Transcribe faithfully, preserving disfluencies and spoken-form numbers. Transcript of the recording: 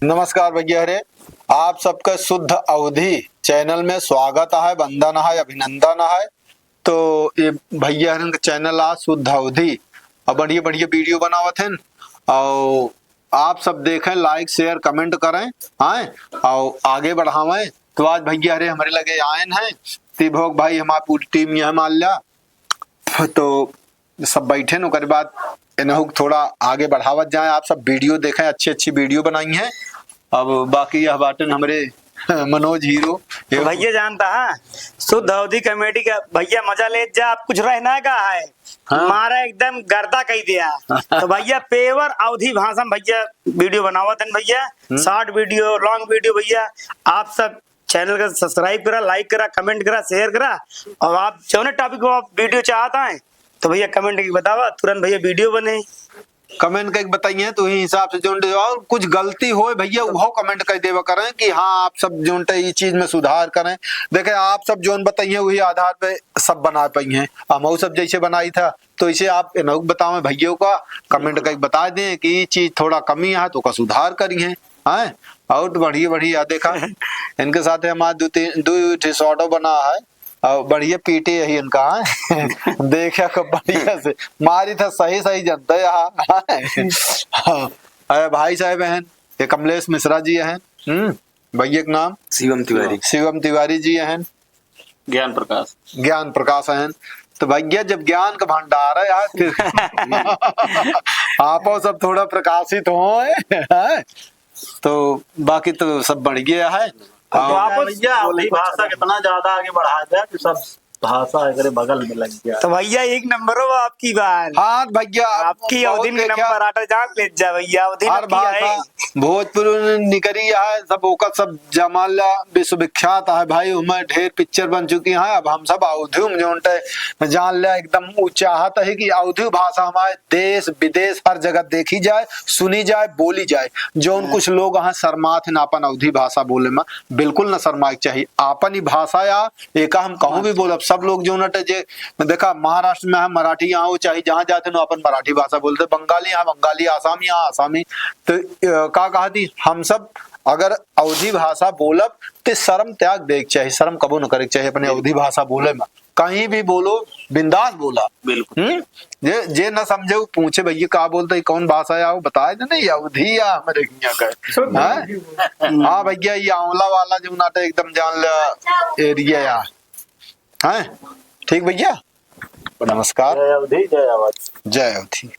नमस्कार भइया रे, आप सबके शुद्ध अवधी channel में स्वागत है, वंदन है, अभिनंदन है। तो ये भइया हरन के channel आ शुद्ध अवधी, और बढ़िया बढ़िया video बनावत हैं, और आप सब देखें, like, share, comment करें, आए, और आगे बढ़ावें। तो आज भइया हरे हमरे लगे आयन हैं, तिभोग भाई, हमार पूरी team यह मान ल्या, तो सब बैठे न, ओकरे बाद इनहू के थोड़ा आगे बढ़ावत जाए। आप सब video देखें, अच्छी अच्छी video बनाई हैं। अब बाकी यह बाटन हमरे मनोज hero। तो भइया जानता है, शुद्ध अवधी comedy का भइया मजा लेत जा, अब कुछ रहना का है। हाँ। मारा एकदम गर्दा कइ दिया। तो भइया pure अवधी भाषा में भइया video बनावत हैं भइया, हम्म। Short video, long video भइया, आप सब channel का subscribe करा, like करा, comment करा, share करा, और आप जौने topic को आप video चाहता है तो भइया comment करके बतावा, तुरंत भइया video बने। Comment करके बताइए, तो वही हिसाब से जोन और कुछ गलती होए भइया, उहो comment कर देवा करें कि हाँ, आप सब जोन टे ई चीज में सुधार करें। देखे, आप सब जोन बताइए, वही आधार पे सब बना पाई हैं। हम सब जैसे बनाई था, तो इसे आप इनहू बतावें भइयों का, comment करके बता दें कि ई चीज थोड़ा कमी है, तो का सुधार करी हैं। हैं? और तो बढ़िया बढ़िया देखा, इनके साथ हमारा दो तीन, दो ठे shortओ बना है, और बढ़िया पीटे यही इनका, हैं? देखा खूब बढ़िया से मारी था, सही सही जनता यहाँ। हाँ। अरे भाई साहब हैं, ये कमलेश मिश्रा जी हैं, हम्म, भइया के नाम शिवम तिवारी। शिवम तिवारी जी हैं। ज्ञान प्रकाश। ज्ञान प्रकाश हैं। तो भइया, जब ज्ञान का भंडार है यार, फिर आपो सब थोड़ा प्रकाशित हो, हैं? तो बाकी तो सब बढ़ गया है। तो और आप भइया, बोले अवधी कुछ भाषा ना। कितना ज्यादा आगे बढ़ा दिया कि सब भाषा एकरे बगल में लग गया। तो भइया, एक नंबर हो आपकी बार। हाँ भइया, आपकी बहुत अवधी में देखा। नंबर आटा जान ले जा भइया, अवधी हर में किया भाषा है। भोजपुरी निकरी है, सब ओकर सब जमाला विश्वविख्यात है भाई, उमें ढेर picture बन चुकी हैं। अब हम सब अवधी में जोन टे जान ले, एकदम उ चाहत है कि अवधी भाषा हमारे देश विदेश हर जगह देखी जाए, सुनी जाए, बोली जाए। जोन हम्म। कुछ लोग यहाँ शर्मात हैं ना अपन अवधी भाषा बोले में, बिल्कुल ना शर्माए के चाहिए। आपन ही भाषा या एका हम कहूँ भी बोलब, सब लोग जोन टे जे देखा, महाराष्ट्र में है मराठी, यहाँ वो चाहे जहाँ जाते हैं, अपन मराठी भाषा बोलते, बंगाली यहाँ बंगाली, आसामी यहाँ आसामी। तो, अ, का कहा थी, हम सब अगर अवधी भाषा बोलब, तो शर्म त्याग दे के चाहिए, शर्म कबो न करे के चाहिए अपने अवधी भाषा बोले में। कहीं भी बोलो, बिंदास बोला। बिल्कुल। हम्म? जे, जे न समझे, वो पूछे, "भइया, का बोलते हैं, कौन भाषा है?" वो बताए दे, "नहीं, अवधी या हमरे हियाँ का है।" शुद्ध हाँ? अवधी बोला। हाँ भइया, ये आंवला वाला जो नाटे एकदम जान ला area या। हैं? ठीक भइया? नमस्कार। जय अवधी, जय अवध। जय अवधी।